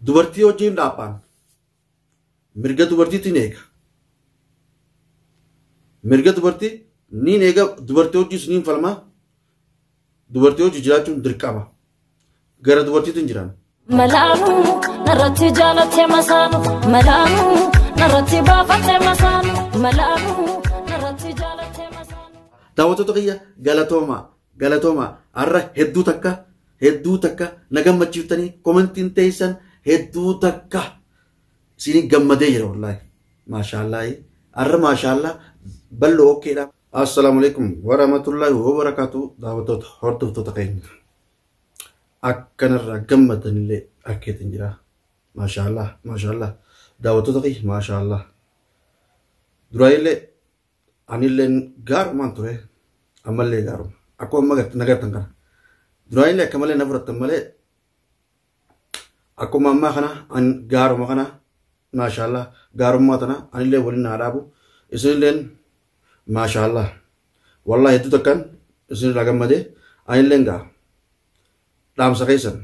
Dubartii wajjin dhaabbaan mirga dubartiitiin eega. Mirga dubartii niin eega, dubartii wajjin niin falmaa, dubartii wajjin jiraachuun dirqama. Gara dubartiitiin jiran. Malaanu narratti jaalatte masaanu, malaanu narratti baafatte masaanu, malaanu narratti jaalatte masaanu. Daawwattoota kiyya, galatooma, galatooma. Har'a hedduu takka, hedduu takka na gammachiiftanii, komentiin teessan hedduu takka isinii gammadee jira wallaahi. Maashaallahi. Har'a maashaallaa bal'oo okkeedha. Assalaamu alaikum warahmatullahi wabarakaatu, daawwattoota hordoftoota keenya. Akkanarraa gammadanillee akkeetiin jira. Maashaallah, maashaallah. Daawwattoota kiyya, maashaallah. Duraayillee anilleen gaarumaan ture, ammallee gaaruma. Akkuma amma nagartan kana. Duraayillee akka malee na fudhattan malee, akkuma ammaa kana an gaaruma kana, maashaallah, gaarummaa tana anillee waliin naa dhaabu. Isinilleen maashaallah. Wallahi hedduu takkan isinirraa gammadee, anilleen gaa. Dhaamsa keessan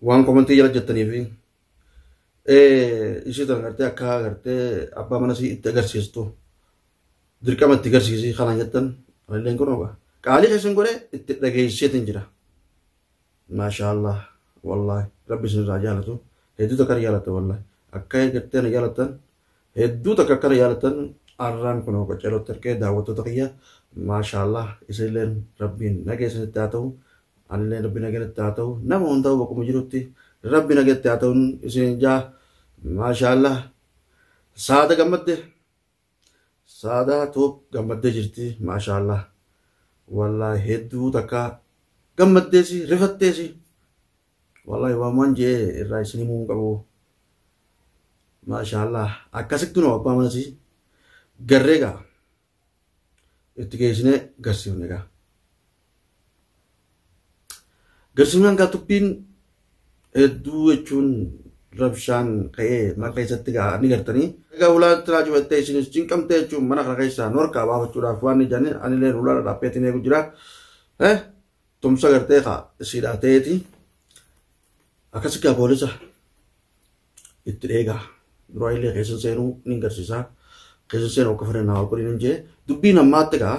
waan komantii jala jettanii fi ishii tana gartee akka gartee abbaa mana sii itti agarsiistu dirqama itti agarsiisii kana jettan, anilleen kun ogaa qaalii keessan godhee itti dhageesseetiin jira. Maashaallah, wallahi rabbi isinirraa jaalatu, hedduu takka jaalatta, wallahi akka gartee na jaalattan, hedduu takka akkana jaalattan. Arraan kun qaceelootti argee, daawwattoota kiyya, maashaallah, isinilleen rabbiin nageessanitti haa ta'u, anillee rabbi nageessanitti haa ta'u, nama hundaa bakkuma jirutti rabbi nageessatti haa ta'u isin jaa. Maashaallah, saada gammadde, saada tuub gammaddee jirti, maashaallah, wallahi hedduu takka gammaddeesi, rifatteesi, wallahi waan jee irraa isin himuu hin qabu. Maashaallah, akkasitti nu abbaa manasii garree gaa itti geessinee garsiifne gaa. Garsiifnaan gaa tubbiin hedduu jechuun rabshaan ka'ee mana keessatti gaa ni gartanii. Egaa ulaa tiraa cufattee isinis cinqamtee jechuun mana kana keessaa nu harkaa baafachuudhaaf waan ni jedhanii, anillee ulaa dhaabbeetiin eegu jira. Tumsa gartee kaa isiidhaa ta'eeti. Akkasi gaa poolisa itti dheegaa. Duraa illee keessa seenuu ni garsiisa. Keessa seenuu akka fedhan naa godhin jee, dubbiin ammaatti gaa.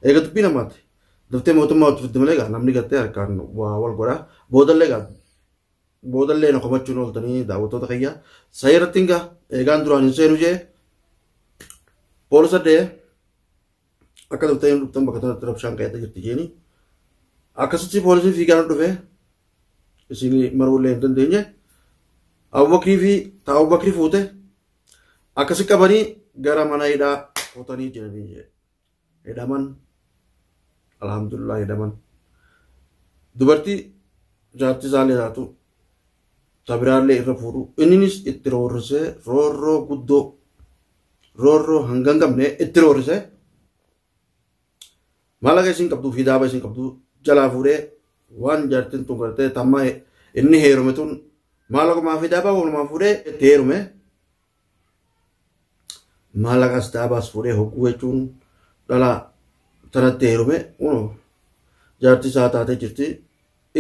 Egaa dubbiin ammaatti. Daftee mootummaa itti fidde malee gaa namni gartee harkaan waa wal godha. Boodallee gaa boodallee na komachuun ooltanii, daawwattoota kiyya. Sayirratti gaa eegaan duraan hin seenu jee poolisa dee akka daftee hin dhuftan, bakka kanatti rabshaan ka'ee jirti jeeni. Akkasitti poolisiin fiigaan dhufe, isin maruullee hin dandeenye. Abubakrii fi Abubakrii fuute akkasi qabanii gara mana hidhaa kutanii jiranii jee. Hidhaman, alhamdulillah, hidhaman. Dubartii jaartii isaallee taatu tabiraallee irra fuudhu, inninis itti roorrisee, roorroo guddoo, roorroo hanga hin qabne itti roorrisee, maallaqa isin qabduu fi daaba isin qabduu jalaa fuudhee, waan jaartiin tun gartee tamma inni heerume tun maallaqumaa fi daabaa walumaa fuudhee itti heerume. Maallaqas daabaas fuudhee hogguu jechuun dhala tanatti heerume, jaartii isaa taatee jirti.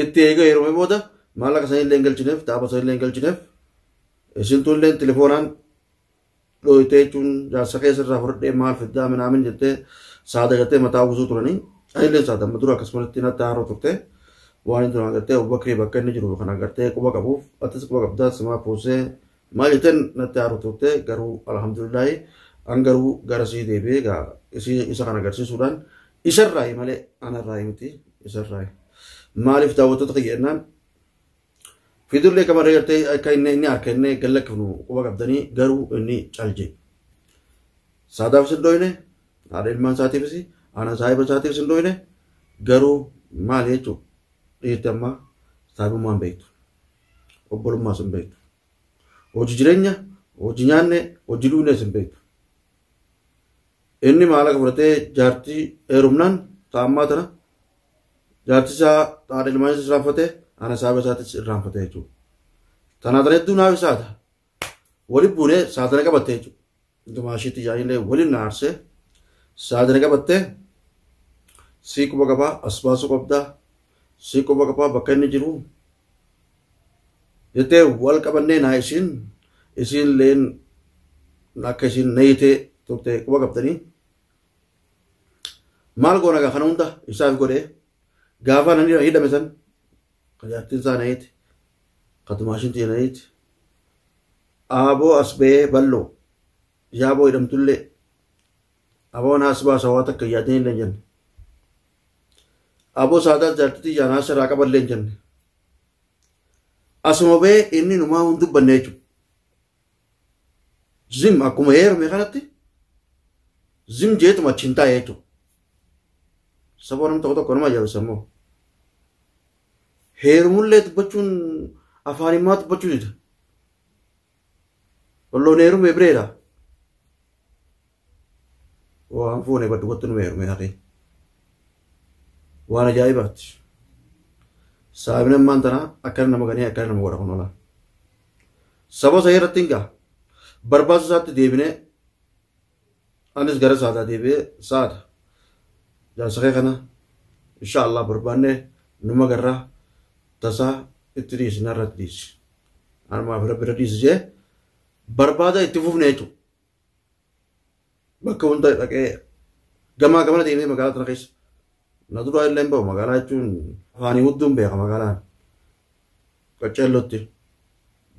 Itti eega heerume booda maallaqa sanillee hin galchineef, daaba sanillee hin galchineef. Isin tunillee telefoonaan dhooytee jechuun jaarsa keessa irraa fudhadhee maal fiddaa minaamin jettee saada gartee mataa uwwisuu turanii. Anillee saada amma dura akkasumatti natti haaroo turte. Waan inni duraan gartee Abubakrii bakka inni jiru kana gartee quba qabuuf, atis quba qabdaa simaa puusee maal jetteen natti haaroo turte. Garuu alhamdulillahi, an garuu gara sii deebi'ee gaa isii isa kana agarsiisuudhaan isarraayi malee anarraayi miti, isarraayi. Maaliif, daawwattoota kiyya, jennaan fidullee kamarree gartee akka inni harka inni gallakkifnu quba qabdanii, garuu inni calje. Saadaafis hin dhoyne, haadha ilmaan isaatiifis, ana saahiba isaatiifis hin dhoyne. Garuu maal jechuun, dhiirti ammaa saahibummaa hin beektu. Obbolummaas hin beektu. Hojii jireenya, hojii nyaanne, hojii dhuugnees hin beektu. Inni maallaqa fudhatee jaartii heerumnaan ta'ammaa tana jaartii isaa, haadha ilmaan irraanfatee, ana saahiba isaatis irraanfatee jechuudha. Tanaa tana hedduu naaf isaata. Waliin buunee saatana qabattee jechuudha. Gumaashiitti jaanillee waliin na aarsee saatana qabattee, sii quba qabaa, as baasuu qabdaa, sii quba qabaa bakka inni jiru. Jettee wal qabannee naa isiin leen akka isiin nayitee turte quba qabdanii. Maal goona gaa kana hunda isaaf godhee gaafa nan hidhame san kajaartiin isaa nayite katumaashin tiyya nayite aaboo as ba'ee bal'oo yaaboo hidhamtullee aboo naas baasa waa takka yaadanii illee hin jenne. Aboo saadaa jaartitii yaa naas irraa qaballee hin jenne. Asuma ba'ee inni numaa hin dubbanne jechuudha. Zim akkuma heerume kanatti zim jeetuma achi hin taa'e jechuudha. Sababa namni tokko tokko nama ajaa'ibsa immoo. Heerumullee dubbachuun afaan himaa dubbachuu dida. Walloon heerume bireedha. Waan fuune baddu gotti nu heerume haqee. Waan ajaa'ibaati. Saabni ammaan tanaa akkana nama ganee akkana nama godha kun oolaa. Saba isa irratti hin ga'a. Barbaachisu isaatti deebinee anis gara saadaa deebi'ee saada. Jaarsa kee kana insha Allah barbaannee numa garraa tasaa itti dhiisi narratti dhiisi. Anumaa bira bira dhiisi jee barbaada itti fufne jechuudha. Bakka hunda dhaqee gamaa gamana deemee magaalaa tana keessa. Na duraa illee hin bahu magaalaa jechuun afaanii hudduun beeka magaalaan. Qaccellootti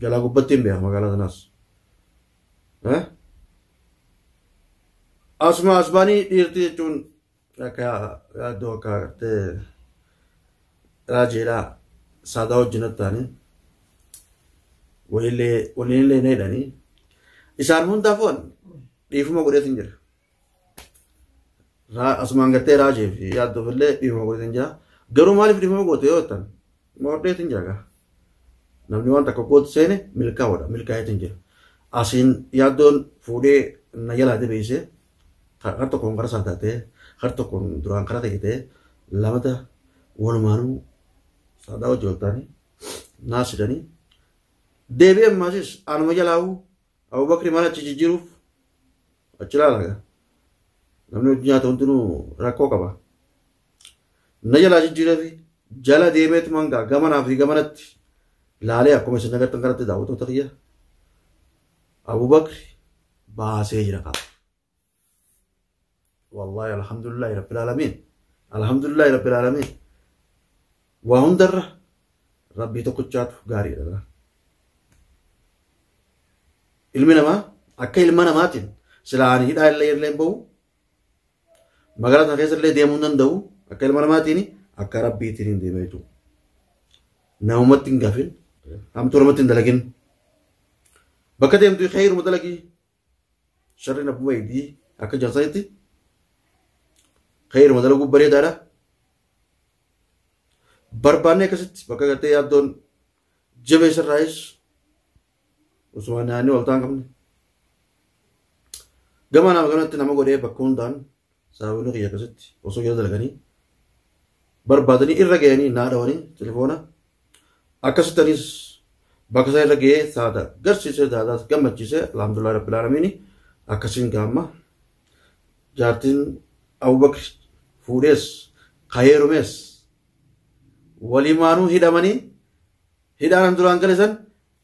jalaa gubbatti hin beeka magaalaa tanaas. Asuma asbaanii dhiirti jechuun akka yaaddoo akka agartee raajeedhaa saadaa wajjin ta'anii waliinillee na hidhanii isaan hundaafuu dhiifuma godheetiin jira. Asumaan gartee raajee fi yaaddoof illee dhiifuma godheetiin jira. Garuu maaliif dhiifuma goote yoo jettan moodheetiin jira gaa. Namni waan takka gootu seene milkaa'uudha milkaa'eetiin jira. Asiin yaaddoon fuudhee na jalaa deebiisee har tokkoon gara saadaa ta'ee har tokkoon duraan karaa ta'e lamata walumaanuu saadaa wajjin wal ta'anii naasidanii deebi'ee ammasis anuma jalaa'uu Abubakri mana achi jijjiiruuf achi ilaala gaa. Namni hojii nyaata hundinuu rakkoo qaba. Na jalaa jijjiiree fi jala deemeetumaan gaa gamanaa fi gamanatti laalee akkuma isin agartan kanatti daawwattoota kiyya. Abubakri baasee jira qaba. Wallahi alhamdulillahi rabbil aalamiin. Alhamdulillahi rabbil aalamiin. Waa hundarra rabbii tokkichaatu gaariidha. Ilmi namaa akka ilma namaatiin silaa ani hidhaa illee illee hin bahu magaalaa sana keessa illee deemuu hin danda'u akka ilma namaatiin akka rabbiitiin hin deemee jechuudha. Namumatti hin gafin hamtuu namatti hin dalagin bakka deemtu khayruma dalagii sharriin abbuma eegdii akka jarsanitti khayruma dalaguu bareedaadha. Barbaannee akkasitti bakka gartee yaaddoon jabeessarraayis osuma naannoo wal ta'an qabne. Gama nama kanatti nama godhee bakka hundaan sababiin kiyya akkasitti osoo jala dalaganii barbaadanii irra ga'anii naa dhawanii telefoona akkasitti anis bakka isaa irra ga'ee saada garsiisee daadaas gammachiisee alhamdulillah rabbil aalamiin akkasiin gaamma jaartiin Abubakr fuudhees kaheerumees walimaanuu hidhamanii hidhaan duraan gale san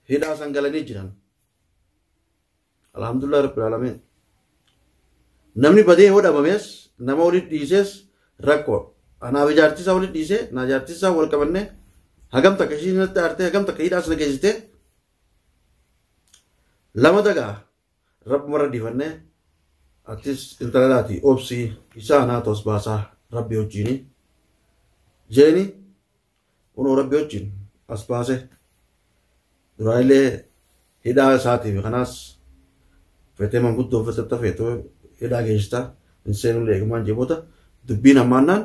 hidhaa san galanii jiran. Alhamdulillah rabbil aalamiin. Namni badee yoo dhabamees nama walitti dhiisees rakkoo. Anaaf jaartii isaa walitti dhiisee naa jaartii isaa wal qabannee hagam takka ishii natti aartee hagam takka hidhaa sana geessitee lama dagaa rabbumarra dhiifannee atis intala laati obsii isaa naa tos baasaa rabbi wajjini jeeni kunoo rabbi wajjin as baase duraallee hidhaa isaatiif kanaas feetee manguddoo feetetta feetee hidhaa geessita hin seenullee eegumaan jeeboota dubbiin hammaannaan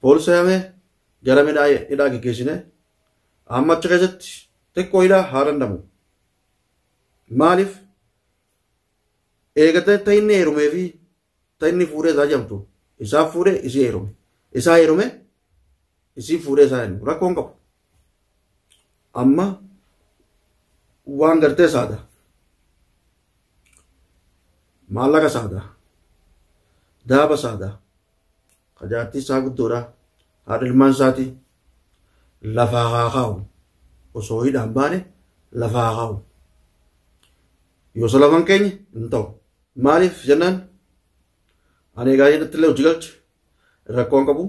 poolisa yaamee gara midhaa hidhaa geggeessine amma achi keessatti xiqqoo hidhaa haa danda'amu. Maaliif eegatee ta inni heerumee fi ta inni fuudhee isaa jedhamtu isaa fuudhee isii heerume isaa heerume isii fuudhee isaa heerume rakkoon qabu. Amma waan gartee saada maallaqa saada daaba saada kajaartii isaa guddoodha haadha ilmaan isaatii lafaa haa kaa'u osoo hidhaan baane lafa haa kaa'u. Yoo isa lafan keenya hin ta'u. Maaliif jennaan ani egaa jedhatti illee hojii galche rakkoon qabu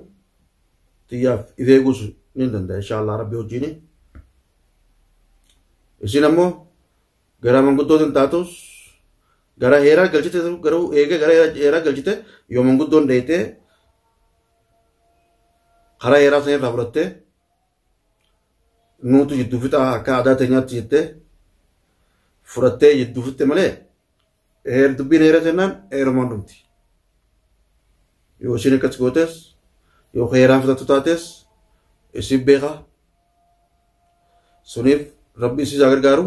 xiyyaaf if eeguus ni danda'a inshaallah rabbi wajjin. Isin ammoo gara manguddootiin taatus gara heeraa galchite garuu eega gara heeraa galchite yoo manguddoon dheeytee karaa heeraa sana irraa fudhattee nuutu jidduu fixaa akka aadaa teenyaatti jettee fudhattee jidduu fixxe malee dubbiin heera jennaan heerumaan dhumti. Yoo isin akkas gootes yoo heeraan fixattu taates isin beekaa. Suniif rabbi isii isaa gargaaru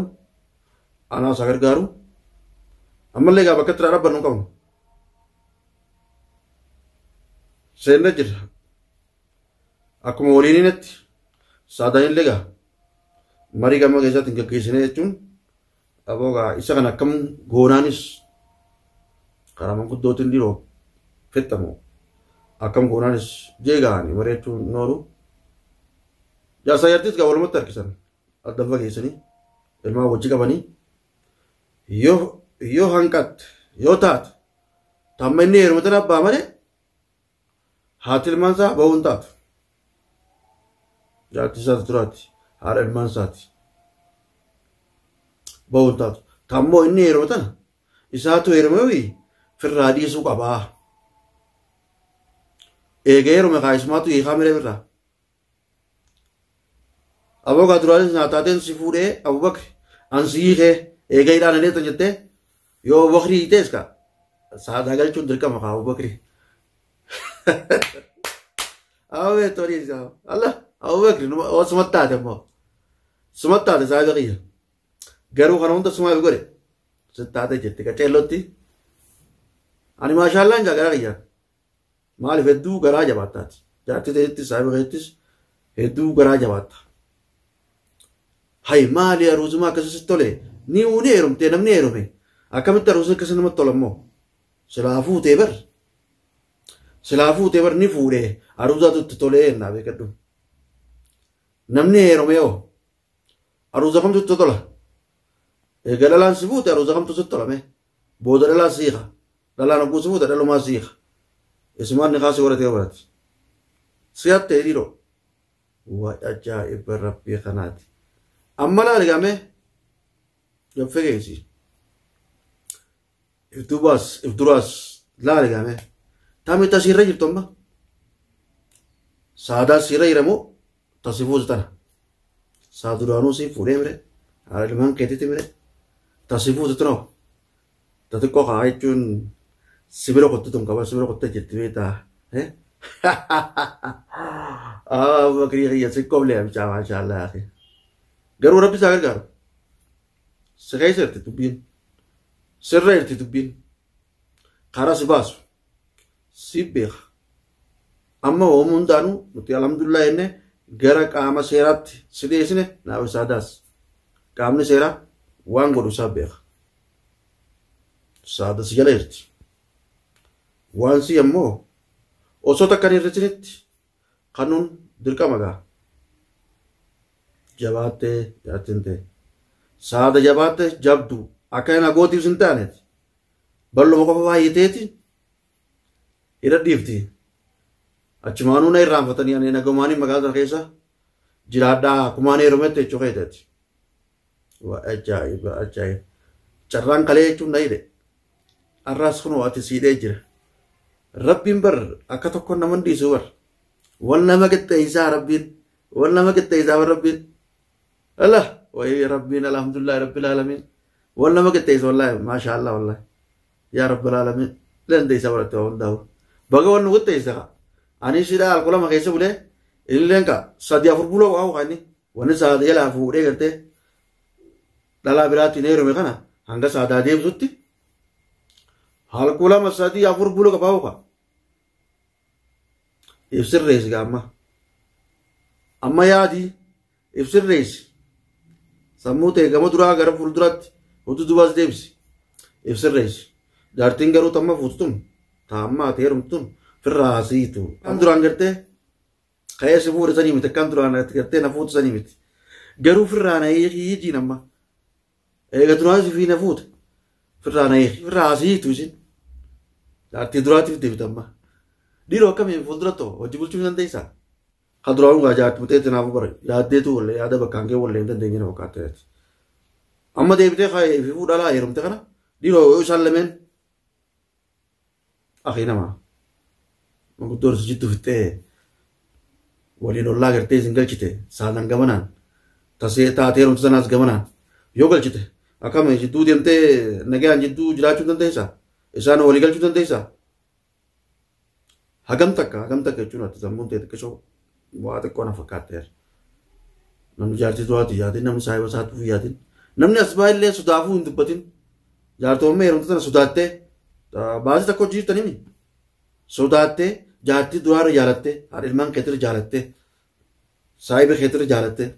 anaa isaa gargaaru ammallee egaa bakka itti dhaabbannu hin qabnu. Seenna jirra. Akkuma waliinitti saadaanillee egaa marii gama keessatti hin gaggeessine jechuun aboo egaa isa kana akkam goonaanis karaa manguddootiin dhiiroo fixxamu akkam goonaanis jeegaani mari'achuun hin oolu. Jaarsaa jaartiis egaa walumatti harkisan addan fageessanii ilmaan wajji qabanii yoo hanqatte yoo taate tamma inni heerume tana abbaa malee haati ilmaan isaa bahuu hin taatu. Jaartii isaati duraati haadha ilmaan isaati bahuu hin taatu. Tammoo inni heerume tana isaatu heerume firraa dhiisuu qabaa. Eega heerume kaayisumaatu hiikaa miree firraa. Aboo gaa duraanis naa taateen si fuudhee Abubakri an si hiikee eega hidhaan aneetan jettee yoo Abubakri hiitees kaa saadaa galchuun dirqama kaa Abubakri. Awwee torii isaa Allah Abubakri sumatti taate immoo sumatti taate saahiba kiyya garuu kana hunda sumaaf godhe sitti taate jetti qaceellotti ani maashaallaan jaa garaa kiyya maaliif hedduu garaa jabaattaati jaartii ta'ettis saahiba keettis hedduu garaa jabaatta. Hay maali aruuzuma akkasii tole ni uuni heerumtee namni heerume akkamitti aruuzni akkasii namatti tola immoo silaa fuutee bar silaa fuutee bar ni fuudhee aruuzaatu itti tolee jennaa beekadhu. Namni heerume hoo aruuza kamtu itti tola eega dhalaan si fuute aruuza kamtu sitti tolame booda dhalaan si hiika dhalaan hogguu si fuute dhalumaa si hiika isumaan ni kaasii godhatee barate si hattee dhiiroo waa ajaa'iba rabbii kanaati. Amma laali gaamee gaffee geessi. If duubaas if duraas laali gaamee taami tasiirra jirtu amma saadaa siirra jira moo tasi fuutu tana saa duraanuu si fuudhee mire haadha ilmaan keetitti mire tasi fuutu tana ta xiqqoo kaa jechuun sibira kottu tun qaba sibira kottee jirti beektaa. Abubakrii kiyya si qoblee amcaa maashaallah akhi. Garuu rabbi isaa gargaaru. Si keessa jirti dubbiin. Sirra jirti dubbiin. Karaa si baasu. Si beeka. Amma hoomuu hundaanuu nuti alhamdulillah jennee gara qaama seeraatti si dhiyeessine naaf isaa daas. Qaamni seeraa waan godhu isaa beeka. Saada si jala jirti. Waan si ammoo osoo takka hin hir'isinitti kanuun dirqama gaa. Jabaattee jaartiin ta'e. Saada jabaatte jabdu akka hin agootiif sin taaneeti. Bal'uma qofa baay'ateeti hidha dhiifti. Achumaanuu na irraanfatanii ani nagumaanii magaalaa sana keessa jiraadhaa akkumaan heerumette jechuu keeteeti. Waa ajaa'iba ajaa'iba. Carraan kalee jechuun na hidhe. Har'aas kunoo ati siidhee jira. Rabbiin bar akka tokko nama hin dhiisu bar. Wal nama qixxeessaa rabbiin. Wal nama qixxeessaa bar rabbiin. Allah wayii rabbiin alhamdulillah rabbil alamin. Wal nama qixxeessa wallahi maashaallah wallahi. Yaa rabbil alamin. Dandeessa baratte waa hundaa'u. Baga wal nu qixxeessa kaa. Ani sidhaa alkoolama keessa bulee illeen kaa 3 4 buloo waa inni wanni saada jalaa fuudhee gartee dhalaa biraatiin heerume kana hanga saadaa deebisutti alkoolama 3 4 buloo qabaa kaa. Ibsirreessi gaa amma. Amma yaadi ibsirreessi. Sammuu ta'e gama duraa gara fuulduraatti utuu dubaas deebisi. Ibsirreessi. Jaartiin garuu tamma fuutu tun taammaa ta'e heerumtu tun firraa siitu. Kan duraan gartee ka'ee si fuudhe sanii miti kan duraan gartee na fuutu sanii miti. Garuu firraa na hiijiin amma. Eega duraanis fi na fuute. Firraa na hiiki. Firraa asiitu isin. Jaartii duraatiif deebitamma. Dhiiroo akkamiin fuuldura ta'u hojii bulchuu hin dandeessaa? Kan duraan dhugaa jaartii muteetti naaf bara yaaddeetu wallee yaada bakkaan kee wallee hin dandeenye na fakkaatteeti. Amma deebitee kaayee fi fuudhalaa heerumte kana dhiiroo yoo isaan lameen akii namaa manguddoon si jiddu fixxee waliin ollaa gartee isin galchite saalan gamanaan tasee taatee heerumte sanaas gamanaan yoo galchite akkam jidduu deemtee nagaan jidduu jiraachuu dandeessaa? Isaan walii galchuu dandeessaa? Hagam takka jechuun ati sammuun ta'e xiqqishoo waa xiqqoo na fakkaatteera. Namni jaartii duraati yaadin, namni saahiba isaatuuf yaadin, namni as baay'illee sodaafuu hin dubbatin. Jaartoonni heerumte sana sodaattee baasii takka hojii jirtanii sodaattee jaartii duraarra jaalattee haadha ilmaan keetirra jaalattee saahiba keetirra jaalattee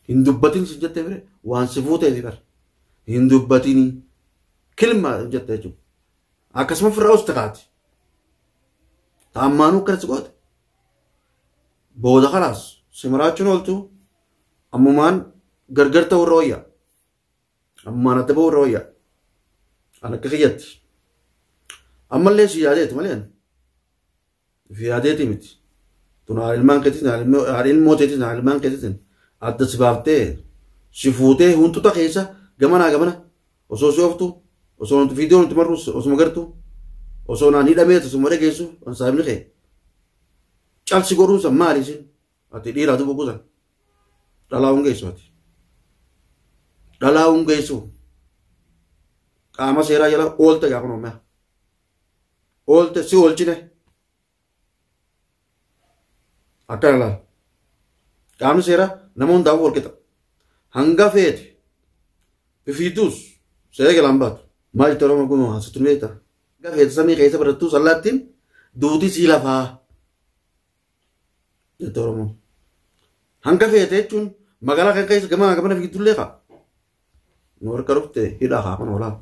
hin dubbatin si jettee bire waan si fuuteefi bara hin dubbatinii kilma jettee jechuudha. Akkasuma firraa uste kaati. Taammaanuu akkana si goote. Booda kalaas si maraachuun ooltu ammumaan gargar ta'uu irra wayya. Ammumaan adda ba'uu irra wayya. An akka kiyyatti. Ammallee si yaadeeti malee ani. Fi yaadeeti miti. Tun haadha ilmaan keetiin haadha ilmoo teetiin haadha ilmaan keetiin adda si baaftee si fuutee huntuta keessa gamanaa gamana osoo si ooftu osoo nuti viidiyoo nuti marru osuma gartu osoo naan hidhamee osuma dhageessu an saahibni kee calsi godhuun san maali isin ati dhiiraa duba kusan dhalaa hungeessu ati dhalaa hungeessu qaama seeraa jala oolte gaafa noomea oolte si oolchine akkana laala qaamni seeraa nama hundaafuu wal qixa hanga feete fifiituus seera jalaan baatu maal jettee Oromoo kun haasoftu ni beektaa? Hanga feete samii keessa barattuu sallaattiin duuti sii lafaa jette Oromoon. Hanga feete jechuun magaalaa kan keessa gamaa gamana fiigdullee kaa. Nu harka dhufte hidhaa kaa kun oolaa.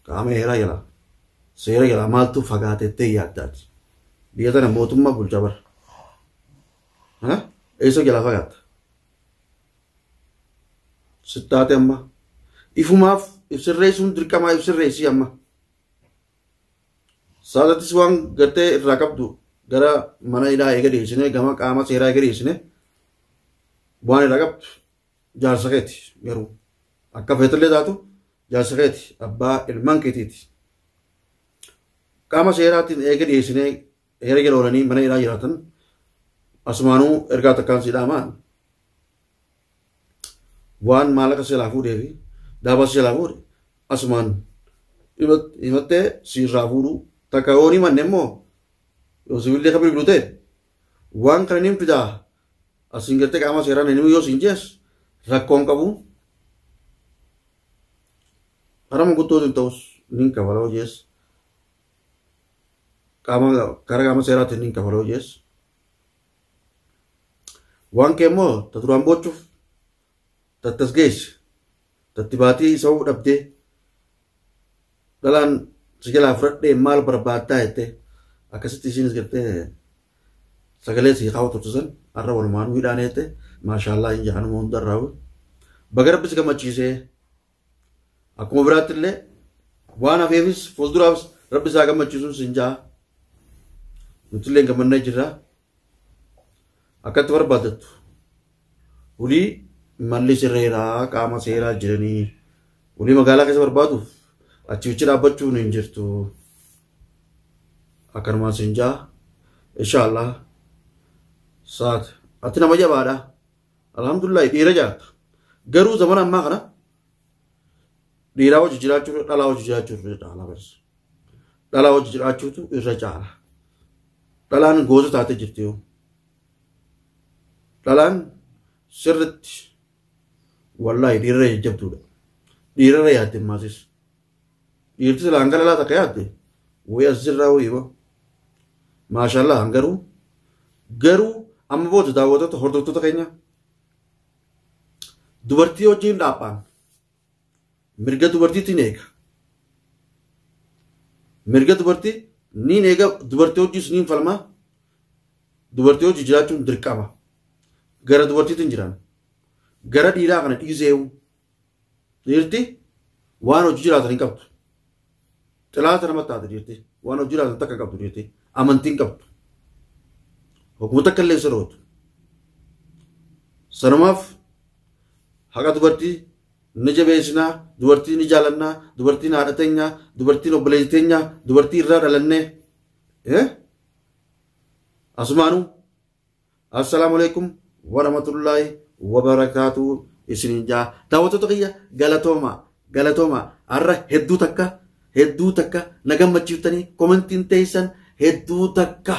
Qaama heeraa jala seera jala maaltu fagaatettee yaaddaati. Biyya tana mootummaa bulchaa bara. Eessa jalaa fagaatta? Sittaate amma. Ifumaaf ibsirreessuun dirqamaa ibsirreessii amma. Saalattis waan gartee irraa qabdu gara mana hidhaa eega dhiyeessine gama qaama seeraa eega dhiyeessine waan irraa qabdu jaarsa keeti garuu akka feetallee taatu jaarsa keeti abbaa ilmaan keetiiti. Qaama seeraatiin eega dhiyeessine heera jala oolanii mana hidhaa jiraatan asumaanuu ergaa takkaan si dhaamaan waan maallaqa silaa fuudhee fi daabaa silaa fuudhe asumaan himattee siirraa fuudhuu takka yoo himanne immoo yoo sibiillee kan bilbilu ta'e waan kana nin fidaa asiin gartee qaama seeraan hin yoo siin jees rakkoon qabu karaa manguddootiin ta'us nin kafaloo jees qaama karaa qaama seeraatiin nin kafaloo jees waan kee immoo ta duraan boochuuf tattas geesse tatti baatii isa dhabdee dhalaan si jalaa fudhadhee maal barbaaddaa jettee akkasitti isiinis gartee sagalee si kaawwatu turte san har'a walumaanuu hidhaan jette maashaallaa hin jaanuma hundarraa baga rabbi si gammachiisee akkuma biraatti illee waan hafeefis fuulduraafis rabbi isaa gammachiisuun sin jaa nuti illee gammannee jirra akkatti barbaaddattu hulii malli sirreeraa qaama seeraa jiranii hulii magaalaa keessa barbaaduuf achi wichi dhaabbachuun hin jirtu akkanumaan sin jaa inshaallah saat ati nama jabaadha alhamdulillah dhiira jaarta garuu zamana ammaa kana dhiiraa hojii jiraachuu dhalaa hojii jiraachuu irra caala bas dhalaa hojii jiraachuutu irra caala dhalaan goota taatee jirti yoo dhalaan sirritti wallaahi dhiirra jajjabduudha dhiirarra yaadde maasis dhiirti silaa hanga dhalaa takka yaadde wayii asirraa wayii ba maashaallah garuu garuu amma booda daawwattoota hordoftoota keenya dubartii wajjin dhaaphaan mirga dubartiitiin eega mirga dubartii niin eega dubartii wajjin niin falmaa dubartii wajjin jiraachuun dirqama gara dubartiitiin jiran gara dhiiraa kana dhiiseewu Dhiirti waan hojii jiraatan hin qabdu. Xilaata nama taate dhiirti. Waan hojii jiraatan takka hin qabdu dhiirti. Amantii hin qabdu. Hogguma takka illee sirootu. Sanumaaf haqa dubartii ni jabeessinaa, dubartii ni jaalannaa, dubartiin haadha teenyaa, dubartiin obboleettii teenyaa, dubartii irraa dhalannee. Asumaanuu assalaamu alaikum warahmatullaahi wabarakaatu isiniin jaa. Daawwattoota kiyya galatooma galatooma har'a hedduu takka na gammachiiftanii komentiin teessan hedduu takka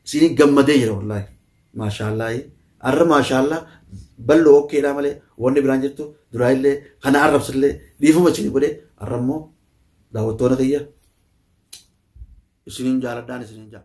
isinii gammadee jira wallaahi. Maashaallaahi har'a maashaallaa bal'oo okkeedhaa malee wanni biraan jirtu duraa illee kana arrabsillee dhiifama isinii godhee har'a immoo daawwattoota kiyya isiniin jaaladhaan isiniin jaa.